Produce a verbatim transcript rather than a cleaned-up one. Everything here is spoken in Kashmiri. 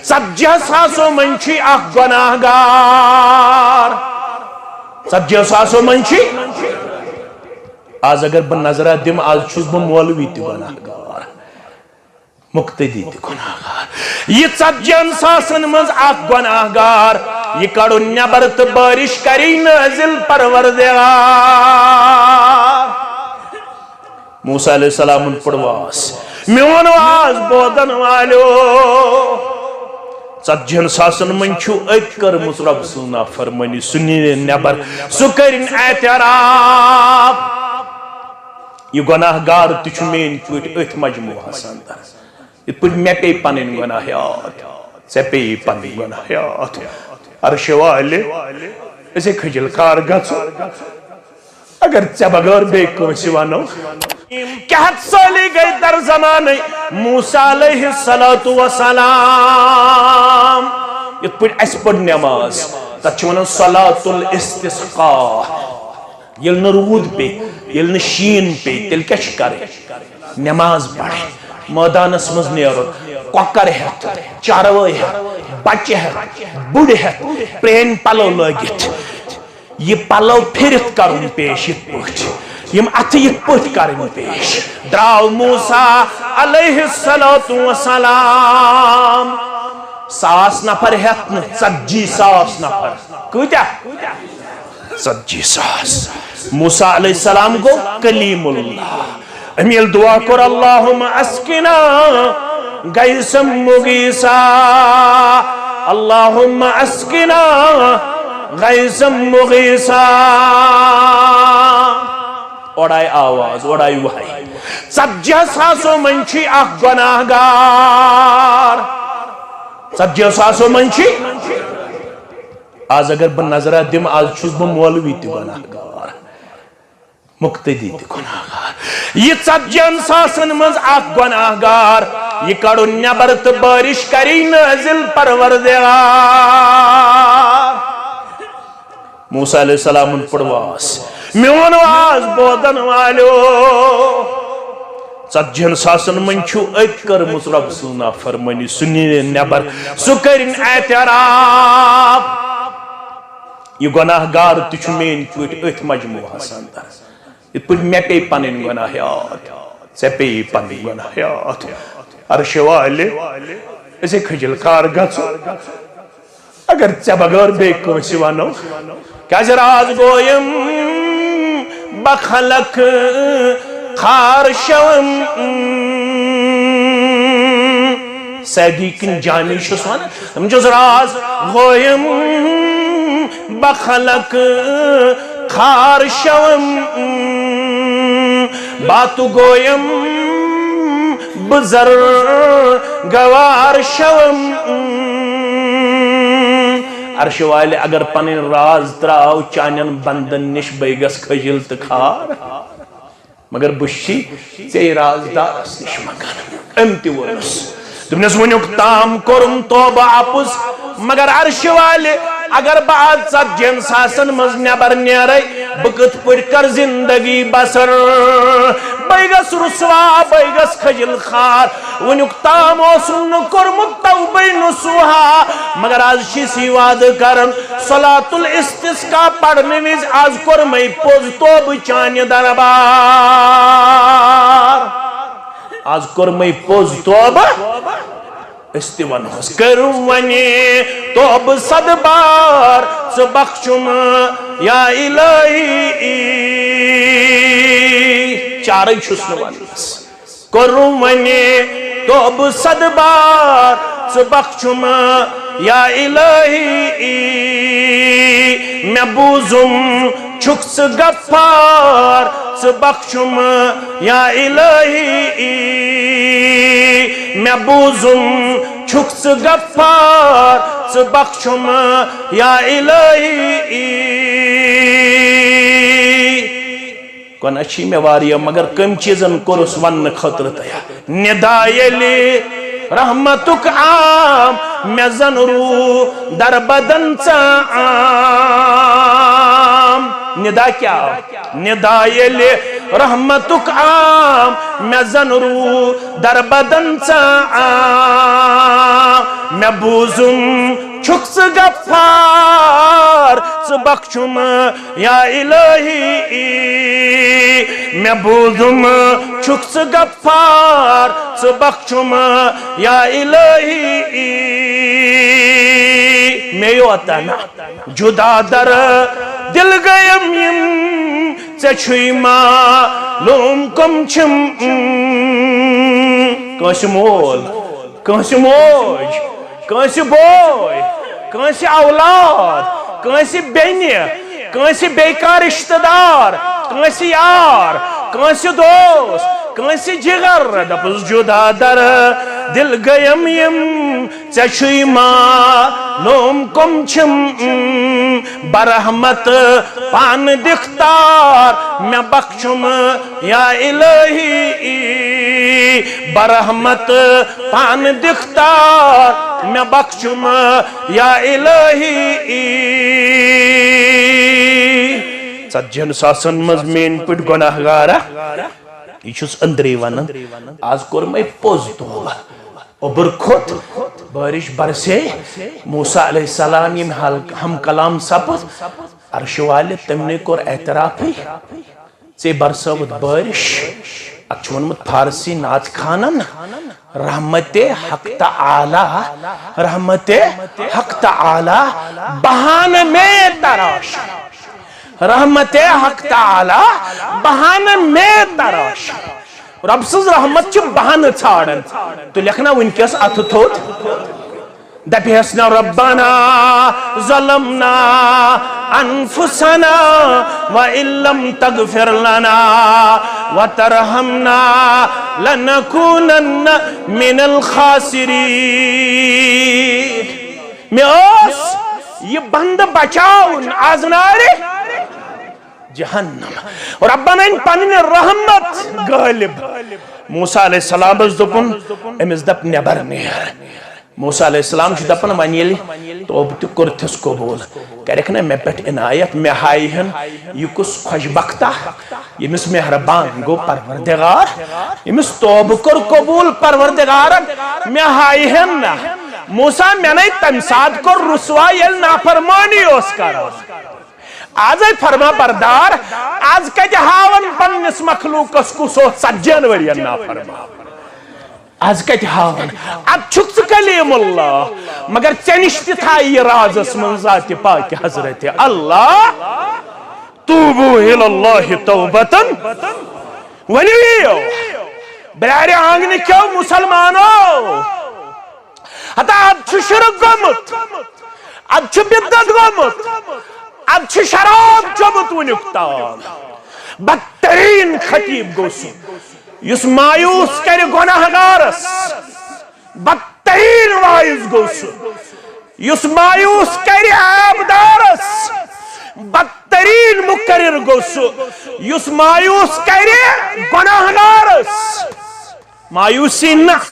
ژتجی ساسو منٛز چھُے اکھ گۄناہ گار۔ ژتجی ساسو منٛز چھُے۔ آز اگر بہٕ نظرہ دِمہٕ، آز چھُس بہٕ مولوی تہِ گۄناہ گار، مقتدی تہِ گۄناہ گار۔ یہِ ژتجی ساسن منٛز اکھ گۄناہ گار، یہِ کڑُن نٮ۪بر تہٕ بارش کری نازل پروردگار۔ موسیٰ علیہ السلامن پٔر واز، میون واز بوزن والیو، ژتجی ساسن منٛز چھُ أکۍ کٔرمٕژ رۄب سٕنٛز نافرمٲنی، سُہ نِیہِ نٮ۪بر، سُہ کٔرِن اعتراف۔ یہِ گۄناہ گار تہِ چھُ میٲنۍ پٲٹھۍ أتھۍ مجموعہس اندر۔ یِتھ پٲٹھۍ مےٚ پیٚیہِ پنٕنۍ گۄناہ یاد، ژےٚ پیٚیہِ پنٕنۍ گۄناہ یاد۔ عرشہِ والہِ، أسے کھجل کار گژھو۔ اگر ژےٚ بغٲر بیٚیہِ کٲنٛسہِ ونو، کیٛاہ ہتھ سٲلی گٔے در زمانہٕ موسیٰ علیہ الصلوۃ والسلام۔ یِتھ پٲٹھۍ اَسہِ پٔر نٮ۪ماز، تتھ چھِ ونان صلاۃ الاستسقاء۔ ییٚلہِ نہٕ روٗد پیٚیہِ، ییٚلہِ نہٕ شیٖن پیٚیہِ، تیٚلہِ کیٛاہ چھِ کرٕنۍ؟ نٮ۪ماز پرٕنۍ، مٲدانس منٛز نیرُن، کۄکر ہٮ۪تھ، چاروٲے ہٮ۪تھ، بچہِ ہٮ۪تھ، بُڑٕ ہٮ۪تھ، پرٛٲنۍ پلو لٲگِتھ۔ یہِ پلو پھِرِتھ کرُن پیش یِتھ پٲٹھۍ، یِم اتھٕ یِتھ پٲٹھۍ کرٕنۍ پیش۔ درٛاو موسیٰ علیہ الصلوۃ والسلام۔ ساس نفر ہٮ۪تھ نہٕ، ژتجی ساس نفر۔ کۭتیاہ؟ ژتجی ساس۔ موسیٰ علیہ السلام گوٚو کلیم اللہ۔ أمۍ ییٚلہِ دعا کوٚر، اللہم اسقنا غیثا مغیثا، اللہم اسقنا غیثا مغیثا۔ اورٕ آیہِ آواز، اورٕ آیہِ وحی۔ ژتجی ساسو منٛز چھُے اکھ گۄناہ گار۔ ژتجی ساسو منٛز چھُے۔ آز اگر بہٕ نظرہ دِمہٕ، آز چھُس بہٕ مولوی تہِ گۄناہ گار، مقتدی تہِ گۄناہ گار۔ یہِ ژتجی ساسن منٛز اکھ گۄناہ گار، یہِ کڑُن نٮ۪بر تہٕ بارش کری نازل پروردگار۔ موسیٰ علیہ السلامن پٔر واز، میون واز بوزن والیو، ژتجی ساسن منٛز چھُ أکۍ کٔرمٕژ رۄب سٕنٛز نافرمٲنی، سُہ نِیہِ نٮ۪بر، سُہ کٔرِن اعتراف۔ یہِ گۄناہ گار تہِ چھُ میٲنۍ پٲٹھۍ أتھۍ مجموعہس اندر۔ یِتھ پٲٹھۍ مےٚ پیٚیہِ پنٕنۍ گۄناہ یاد، ژےٚ پیٚیہِ پنٕنۍ گۄناہ یاد۔ عرشہِ والہِ، أسے کھجل کار گژھو۔ اگر ژےٚ بغٲر بیٚیہِ کٲنٛسہِ ونو، کیٛازِ راز گویم بخلق خار شوم۔ سعدی کِنۍ جامی چھُس ونان، تٔمۍ چھُس راز گویم بخلق خار شوم، باتو گویم بزر گوار شوم۔ عرشہِ والہِ اگر پنٕنۍ راز تراو چانٮ۪ن بندن نِش، بے گژھ کھجل تہٕ خار۔ مگر بہٕ چھُس ژے رازدارس نِش منگان۔ أمۍ تہِ ووٚنُس، دوٚپنس، وٕنیُک تام کوٚرُم توبہٕ اپُز، مگر عرشہِ والہِ، اگر بہٕ از ژتجی ہن ساسن منٛز نٮ۪بر نیرے، بہٕ کِتھ پٲٹھۍ کرٕ زندگی بسر؟ بے گژھٕ رسوا، بے گژھٕ خجل خوار۔ وٕنیُک تام اوسُم نہٕ کوٚرمُت توبہٕ نصوحا، مگر از چھُس یہِ وعدٕ کران، صلاۃ الاستسقاء پرنہٕ وِزِ از کوٚر مےٚ پوٚز توبہٕ چانہِ دربار۔ از کوٚر مےٚ پوٚز توبہٕ۔ أسۍ تہِ ونہوس، کٔرِو وۄنۍ توبہٕ صد بار، ژٕ بخشُم یا الہی۔ چارٕے چھُس نہٕ وننس۔ کوٚرُم وۄنۍ توبہٕ صد بار، ژٕ بخشُم یا الہی۔ مےٚ بوٗزُم چھُکھ ژٕ غفار، ژٕ بخشُم یا الہی۔ مےٚ بوٗزُم چھُکھ ژٕ غفار، ژٕ بخشُم یا الہی۔ گۄناہ چھی مےٚ واریاہ، مگر کٔمۍ چیٖزن کوٚرُس وننہٕ خٲطرٕ تیار؟ ندا ییٚلہِ رحمتُک عام مےٚ زن روٗ دربدن ژام۔ ندا کیٛاہ آو؟ ندا ییٚلہِ رحمتُک عام مےٚ زن روٗ دربدن ژام۔ مےٚ بوٗزُم چھُکھ ژٕ غفار، ژٕ بخشُم یا الہی۔ مےٚ بوٗزُم چھُکھ ژٕ غفار، ژٕ بخشُم یا الہی۔ مےٚ یوت نہ جدا در دل گٔیم یِم، ژےٚ چھُے معلوم کم چھِم۔ کٲنٛسہِ مول، کٲنٛسہِ موج، کٲنٛسہِ بوے، کٲنٛسہِ اولاد، کٲنٛسہِ بیٚنہِ، کٲنٛسہِ بیٚیہِ کانٛہہ رشتہٕ دار، کٲنٛسہِ یار، کٲنٛسہِ دوست، کٲنٛسہِ جگر، دپُس جدا در دل گٔیم یِم، ژےٚ چھُے معلوم کم چھِم۔ برحمت پان دِکھ تار، مےٚ بخشُم یا الہی۔ برحمت پان دِکھ تار، مےٚ بخشُم یا الہی۔ ژتجی ہن ساسن منٛز میٲنۍ پٲٹھۍ گۄناہ گارا، یہِ چھُس أنٛدرٕے ونان۔ آز کوٚر مےٚ پوٚز توبہ۔ اوٚبُر کھوٚت، بارش برسے، موسیٰ علیہ السلام ییٚمہِ حال ہم کلام سپُد، عرشہِ والہِ تٔمنٕے کوٚر اعترافٕے، ژے برسٲوٕتھ بارش۔ اتھ چھُ ووٚنمُت فارسی نعت خانن، رحمت حق تعالی، رحمت حق تعالی بہانہٕ میں تراش۔ رحمت حق تعالی بہانہٕ میں تراش۔ رب سٕنٛز رحمت چھِ بہانہٕ ژھانڈان۔ تہٕ لیکھنا وٕنکیٚس اتھٕ تھوٚد، دپیس نا ربنا ظلمنا انفسنا وان لم تغفر لنا وترحمنا لنکونن من الخاسرین۔ مےٚ اوس یہِ بندٕ بچاوُن از نارِ جہنم۔ ربن أنۍ پنٕنۍ رحمت غٲلب۔ موسیٰ علیہ السلامس دوٚپُن، أمِس دپ، "نٮ۪بر نیر۔" موسیٰ علیہ السلام چھُ دپان، وۄنۍ ییٚلہِ توبہٕ تہِ کوٚرتھس قبوٗل، کرکھ نہ مےٚ پٮ۪ٹھ عنایت، مےٚ ہایہِ ہن یہِ کُس خۄش بختا، ییٚمِس مہربان گوٚو پروردگار، ییٚمِس توبہٕ کوٚر قبوٗل پروردگارن، مےٚ ہایہِ ہن نہ۔ موسیٰ، مےٚ نے تمہِ ساتہٕ کوٚر رسوا، ییٚلہِ نافرمٲنی اوس کران۔ آزے فرما بردار، از کتہِ ہاون پننِس مخلوقس کُس اوس ژتجی ہن ؤرین نافرمان؟ از کتہِ ہاون؟ اتھ چھُکھ ژٕ کلیم اللہ، مگر ژےٚ نِش تہِ تھایہِ یہِ رازس منٛز ذاتِ پاک حضرت اللہ۔ توبوا الی اللہ توبتن۔ ؤنِو یِیِو، برارِ آنگنہٕ کیو مسلمانو۔ ہتا اتھ چھُ شرک گوٚمُت، اتھ چھُ بدعت گوٚمُت، اتھ چھُ شراب چوٚمُت وُنیُک تام۔ بدترین خطیب گوٚو سُہ، یُس مایوس کرِ گۄناہ گارس۔ بدترین واعظ گوٚو سُہ، یُس مایوس کرِ عیب دارس۔ بدترین مقرر گوٚو سُہ، یُس مایوس کرِ گۄناہ گارس۔ مایوسی نہ،